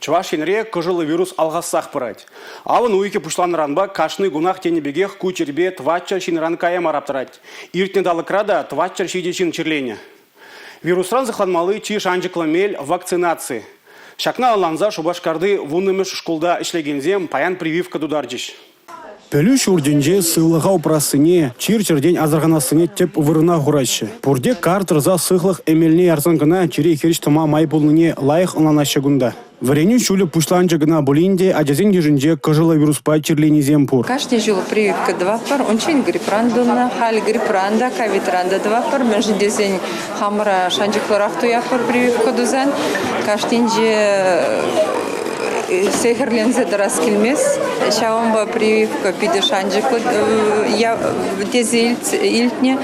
Чӑваш Енре кӑшӑллӑ вирус алхассах пырать. Авӑн уйӑхӗ пуҫланнӑранпа кашни кунах тенӗ пекех ку чирпе 400 ҫынран кая мар аптӑрать. Иртнӗ талӑкра та 407 ҫын чирленӗ. Вирусран сыхланмалли чи шанчӑклӑ мел – вакцинаци. Ҫакна ӑнланса Шупашкарти вуннӑмӗш шкулта ӗҫлекенсем паян прививка тутарчӗҫ. Пӗлӳ ҫуртӗнче сывлӑха упрассине, чир-чӗртен асӑрханассине тӗп вырӑна хураҫҫӗ. Пурте кар тӑрса сыхлӑх эмелне ярсан кӑна чире хирӗҫ тӑма май пулнине лайӑх ӑнланаҫҫӗ кунта. Вӗренӳ ҫулӗ пуҫланчӗ кӑна пулин те ачасен йышӗнче кӑшӑллӑ вируспа чирленисем пур. Кашни ҫул прививка тӑватпӑр. Унччен грипран тунӑ, халь грипран та, ковидран та тӑватпӑр. Мӗншӗн тесен хамӑра шанчӑклӑрах туятпӑр прививка тусан. Кашнинче сехӗрленсе тӑрас килмест. Ҫавӑнпа прививка питӗ шанчӑклӑ тесе илтнӗ.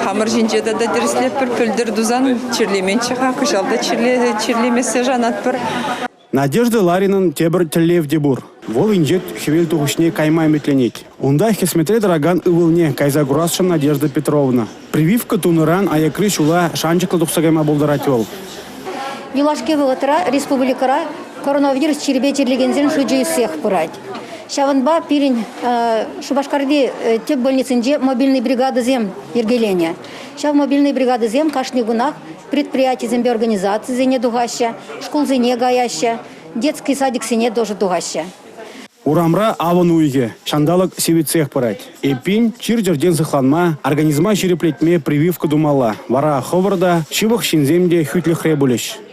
Хамӑр ҫинче тата тӗрӗслетпӗр. Пӗлтӗр тусан чирлеменччӗ-ха, кӑҫал та чирлемессе шанатпӑр. Надежда Ларинӑн тепӗр тӗллев те пур. Вӑл инҫет хӗвел тухӑҫне кайма ӗмӗтленет. Унта хӗсметре тӑракан ывӑлне кайса курасшӑн Надежда Петровна. Прививка тунӑран аякри ҫула шанчӑклӑ тухса кайма пултарать вӑл. Юлашки вӑхӑтра республикӑра коронавирус чирӗпе чирлекенсен шучӗ ӳссех пырать. Ҫавӑнпа пирӗн Шупашкарти тӗп больницинче мобильнӑй бригадӑсем йӗркеленӗ. Ҫав мобильнӑй бригадӑсем кашни кунах предприятисемпе организацисене тухаҫҫӗ, шкулсене каяҫҫӗ, детский садиксене тоже тухаҫҫӗ. Урамра авӑн уйӑхӗ, ҫанталӑк сивӗтсех пырать. Эппин, чир-чӗртен сыхланма, организма ҫирӗплетме прививка тумалла. Вара хӑвӑр та, ҫывӑх ҫынсем те хӳтлӗхре пулӗҫ.